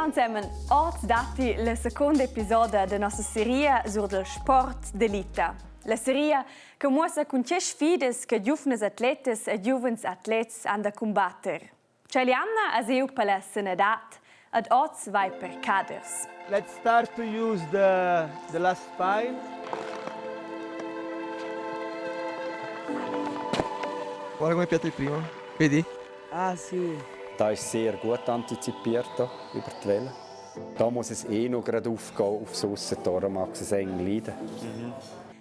Ciao ensemen, oz datti la seconda episoda da nossa seria sur dal sport d'elita. La seria che muossa cun tge sfidas che giuvnas atletas e giuvens atlets han da cumbatter. Tschell'jamna es eu per la sanadad ed oz vai per caders. Let's start to use the, the last pile. Guarda come piatta il primo. Vedi? Ah sì. Da ist sehr gut antizipiert da, über die Welle. Da muss es eh noch gerade aufgehen aufs Aussentor, mag es eng leiden.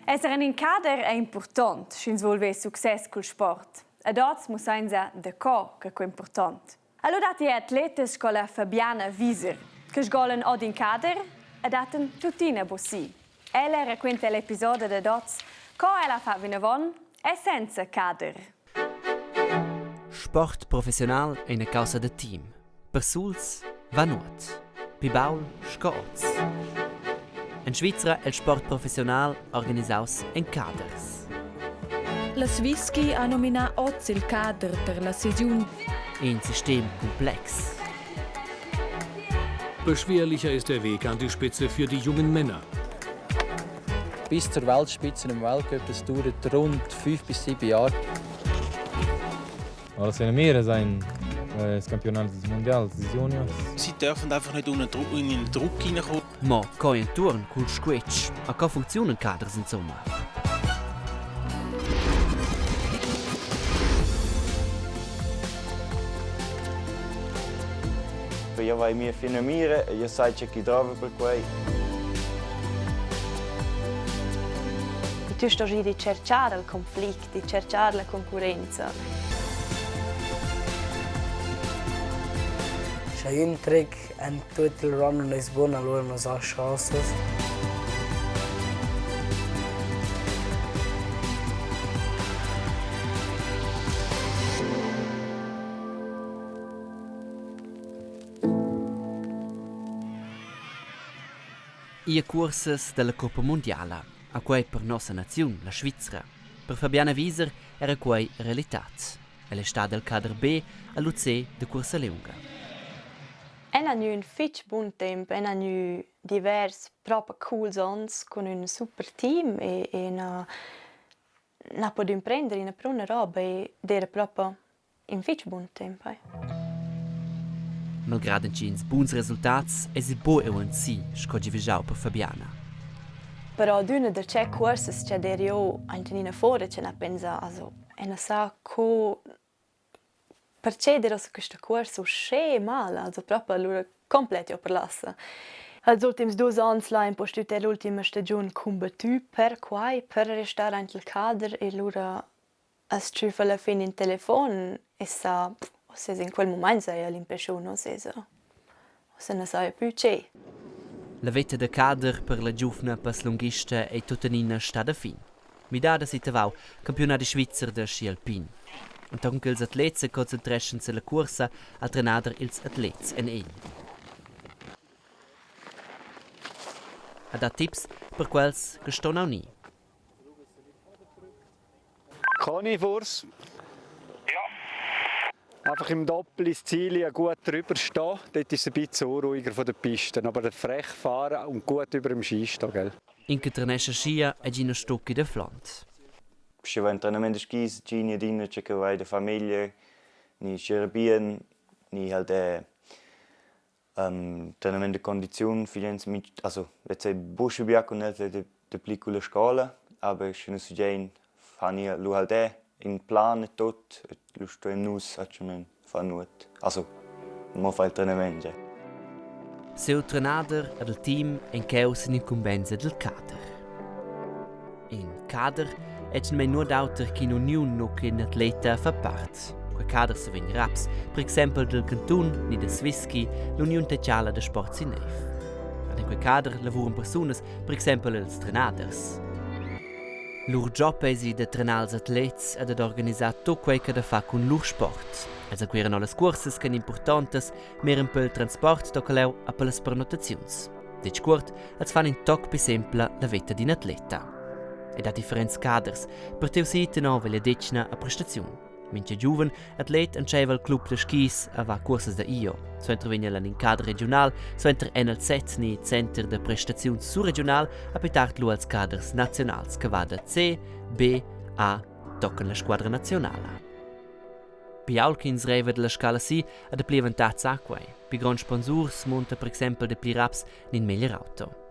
Esser en in cader è important, sch'ins vul ver success cul sport. Ed oz mussainsa daco che quei è important. Allura datti atletas sco la Fabiana Wieser, che sgolan ord in cader e dattan tuttina bossi. Ella raquinta l'episoda dad oz co ella fa vinavon e senza cader. Sport professional è ina caussa da team. Persuls va nuot. Pli baul sco oz. En Svizra è il sport professional organisaus en caders. La Swisski ha nominà oz il cader per la sesiun. In sistem complex. Beschwerlicher ist der Weg an die Spitze für die jungen Männer. Bis zur Weltspitze im Weltcup, das dauert rund 5 bis 7 Jahre. Alla Mira sein das Campionato Mundial des Juniors. Sie dürfen einfach nicht unter Druck, in den Druck hineinkommen. Mo co entuorn cul squetsch, a co funcziunan caders insomma? Io vai mia fina mira e io sai c'è chi trova per quei. Tu sto di cercare il conflict, di cercare la concurenza. Sche ün tric en tut il run nun es bun, alura nu s'ha chansas. Ir cuorsas dalla coppa mundiala, a quei per nossa naziun, la Svizra. Per Fabiana Wieser era quei realitad. Ella è stada al cader B all'UC da cuorsa liunga. En ha gnü ün fich bun temp, en ha gnü divers propa cools ons cun ün super team e e na n'ha pudü imprender üna pruna roba e d'eira propa In fitg bun temp, hai. Malgrad entgins buns resultats eisi buc aunc si sco giavischau per Fabiana. Però adüna da che cuorsas cha d'eir eu aint in ina fora cha n'ha pensà, also eu na sa co perche d'eira su quista cuorsa uschè mal, also propi alura complet io per l'assa. Els ultims duos ons l'ha impustüt eir l'ultima stagiun cumbattü per quai, per restar aint il cader e lura As tschüffa alla fin in telefon e sa, uss es in quel mumaint saja l'impreschiun, uss esa, ussa na saja plü che. La veta da cader per la giuvna passlunghista ei tuttenina stada fin. Midada si Tavau, campiunadi svizzer da ski alpin. Entochen ch'ils atlets seconcentreschan silla cuorsa ha il trenader ils atlets en egl. Ha dat tips per quels che ston aunir. Conifors. Ja. Einfach im Doppel ins Ziel ja gut drüber stehen. Dort ist es ein bisschen unruhiger von der Piste, aber frech fahren und gut über dem Ski stehen, gell? In che trenescha schia ed ina stucchi da flond. Sche va trenament da skis, Gini adina che che vai da famiglia, ni scher bien, ni halt eh, Trenament da condiziun figliens also let's say buca bia cun els dapli culla scola, aber sche nus fagein fan ir lu halt è in plan e tut, lu stuein nus atgnamein far nuot. Also mo far il trenament ja. Siu trenader ed il team ein cheu sin incumbensa dil cader. In cader ei mei nuot auter ch'in uniun nu ch'in atleta fa part. Quei cader survegn raps, per exempel dil cantun ni da Swisski, l'uniun tetgala da sport sin neiv. Ad in quei cader lavuran persunas, per exempel ils trenaders. Lur job eisi da trenar ils atlets e dad organisar tut quei che da far cun lur sport. Els acquiran las cursas ch'ein importantas, miran pel transport tocca leu a per las prenotaziuns. Detg cuort, els fan in toc pli sempla la veta d'in atleta. E dat differents caders per teu si tenor vegliadetgna a prestaziun. Mincha giuven atlet entscheiva il club da skis a va cursas da IO. Suenter vegn el en in cader regiunal, suenter en el set ni center da prestaziun surregiunal a pli tard lu als caders naziunals che va da C, B, A tochen la squadra nazionala. Pli ault ch'ins reiva dalla scala si, ha dapli avantatgs ha quei. Pli gronds sponsurs munta per exempel dapli raps ni in meglier auto.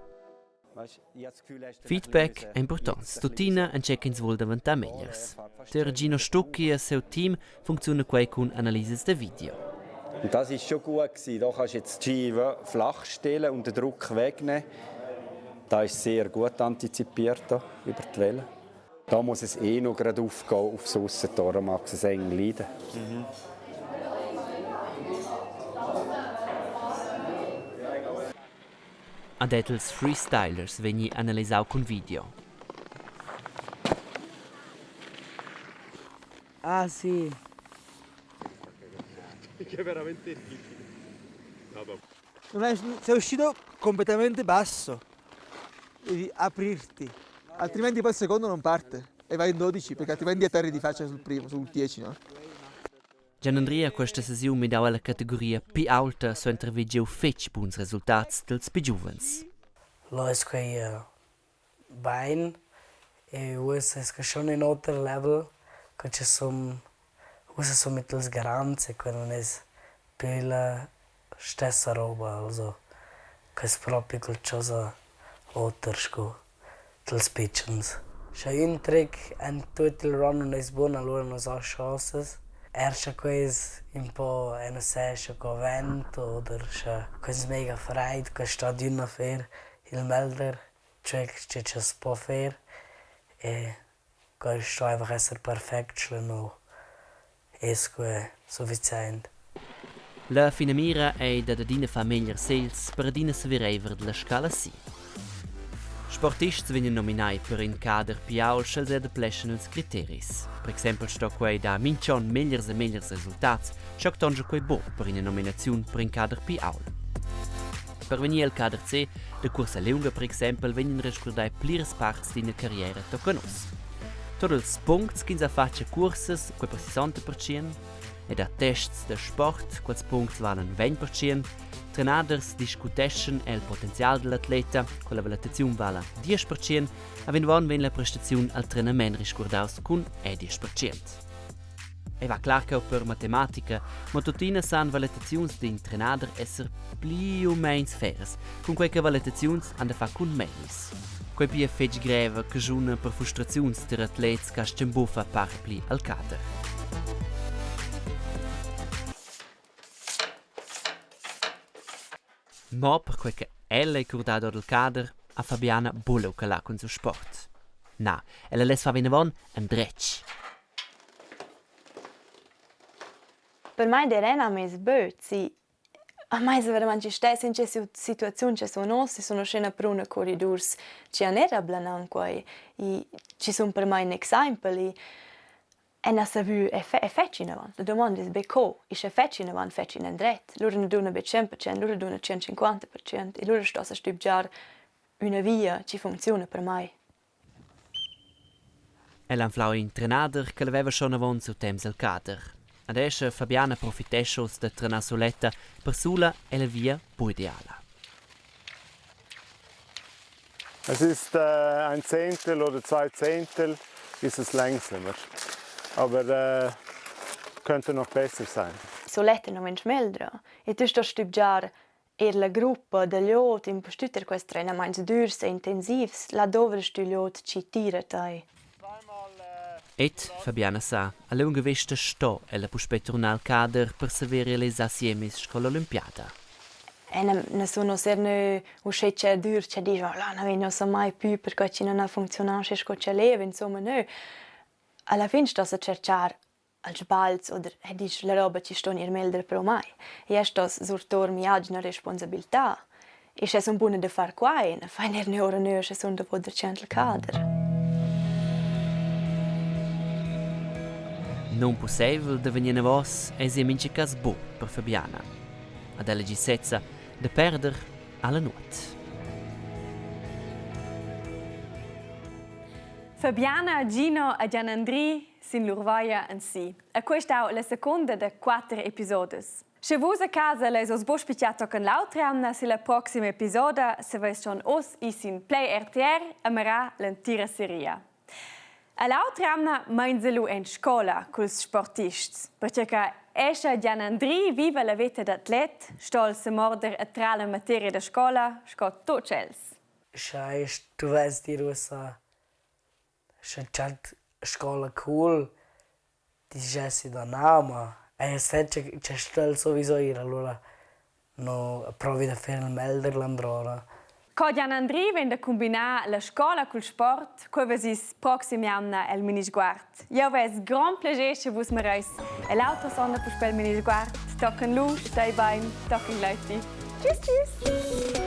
Feedback è impurtonts, tuttina en tgei ch'ins vul daventar megliers. Tier Gino Stucki e siu team funcziuna quei cun analisas da video. Und das ist schon gut gewesen. Da kannst du jetzt die Scheibe flach stellen und den Druck wegnehmen. Da ist sehr gut antizipiert da, über die Welle. Da muss es eh noch gerade aufgehen aufs Aussentor, da mag es eng leiden. Mhm. Ad els freestylers vegni analisau cun video. Ah sì. Che è veramente difficile. Non è, sei uscito completamente basso. Devi aprirti, altrimenti poi il secondo non parte e vai in 12 perché altrimenti atterri di faccia sul primo, sul 10, no? Gian Andrea questa sesiun midau alla categoria pli aulta suenter haver giu fetg buns resultats dils pli giuvens. Là es quei bain e uossa es que schon ün oter level co cha sun uossa sun mit ils grands e que nun es pü la stessa roba, also que es propi qualchosa oter sco dals pitschens. Scha ün tric en tuot il run nun es bun, alura nu sa chosas. Er scha quai es ün po eu nu sa scha co vent oder scha quai es mega fraid, quai sta adüna fer il melder, cioè che cha's po fer e quai sto einfach esser perfect, scha nu es quai sufficient. La finamira ei dad adina far meglier segls per adina saver reiver dalla scala si. Sportists vegnan nominai per in cader pli ault sch'els adempleschan ils criteris. Per exempel sto quei dar mintg'onn megliers e megliers resultats, sche tonscha quei buc per ina nominaziun per in cader pli ault. Per vegnir al cader C da cuorsa liunga per exempel vegnan rescurdai pliras parts d'ina carriera tocca nus. Tot ils puncts ch'ins ha fatg a cursas, quei per 60%, ed a tests da sport, quels puncts valan 20%. Trenaders discuteschan el potenzial dall'atleta, quella valetaziun vala 10%, a vinavon vegn la prestaziun al trenament risguardaus cun è 10%. Ei va clar cheu per matematica, mo tuttina san valetaziuns d'in trenader esser pli u meins feras, cunquei che valetaziuns han da far cun meins. Quei pia fetg greva caschuna per frustraziuns tier atlets che astgan buca far part pli al cader. Mo perquei che ella ei curdada ord il cader, ha Fabiana buca calà cun siu sport. Na, ella less far vinavon endretg. Per mai d'eira meis böt, sì. A mai es veramaing stess in che situaziun cha sun uossa, sun uschè pruna corridurs chi han era blanà quai. I chi sun per mai ün exaimpel. I E n'ha savü e e fetsch inavant. La dumonda es be co. E sche fetsch inavant, fetsch inandret. Lura nu duna be 100%, lura duna 150% e lura stossa stübgiar üna via chi funcziuna per mai. El anflau in trenader che haveva schon avon siu temps el cader. Adesso Fabiana profitescha uss da trenar suletta, persula è la via buc ideala. Es ist äh, ein Zehntel oder zwei Zehntel ist es langsamer. Aber äh, könnte noch besser sein. Soletta non vegn meglra. E tu sto stübgiar eir la gruppa da glieud, impustüt er quests trenamaints dürs e intensivs, là dovrest tü glieud chi tira tai. Ed Fabiana sa, a liunga vesta sto ella puspei turnar al cader per saver realisar siemis sco l'olimpiada. E na, na sun uss er nö uschè che dür che disch: «Oh là, na vegn ussa mai pü perquai chi non ha funcziunà uschè sco ch'el leva», insomma nö. Alla fin stossa tscherchar als sbagls oder e disch la roba chi sto gnir meglder pro mai. E stos surtour mia atgna responsabiltà. E sche sun buna da far quai, na fai neir nö ora nö sche sun davo dertschent il cader. Nunpusseivel da vegnir anavos eisi en mintga cass buc per Fabiana. Ad ella gi sezza da perder alla nuot. Fabiana, Gino e Gian Andri. sin lur vaia en si. E questa è la seconda da quatter episodes. Sche vus a casa leis oz buc spitgar tochen l'autra jamna silla proxima episoda, se veis schon oz i sin Play RTR a mirar l'entira seria. E l'autra jamna meins lu en scola culs sportists, perche che escha Gian Andri viva la veta d'atlet, sto el semorder e trar la materia da scola sco tuts els. Sche stuvess dir ussa sche tschert scola cool dischessi da na, ma ei senza che stel sowieso ir, allura no provi da far il meglder landrora. Co Gian Andri vegn da cumbinar la scola cul sport, quei vesis proxim jamna el Minisguard. Jeu vess grond plascher sche vus mireis e l'autra sonda puspei il Minisguard. Tochen lu, stei bein, tochen gleiti. Tschüss, tschüss!